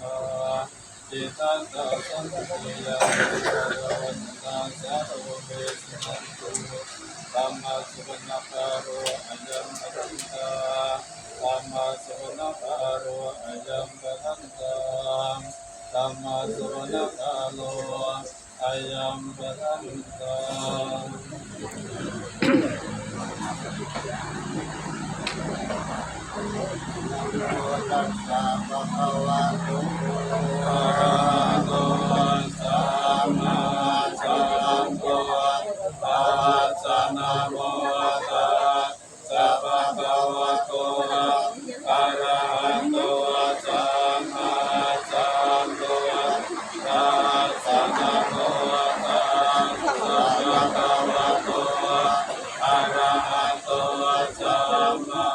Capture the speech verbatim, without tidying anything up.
Cittaṃ santiyā vippayāsatā sarūpe suṇantu. Dhammassavanakālo ayam bhadantā. Dhammassavanakālo ayam bhadantā. Dhammassavanakālo ayam bhadantā. Namo tassa bhagavato arahato sammāsambuddhassa. Namo tassa bhagavato arahato sammāsambuddhassa. Namo tassa bhagavato arahato sammā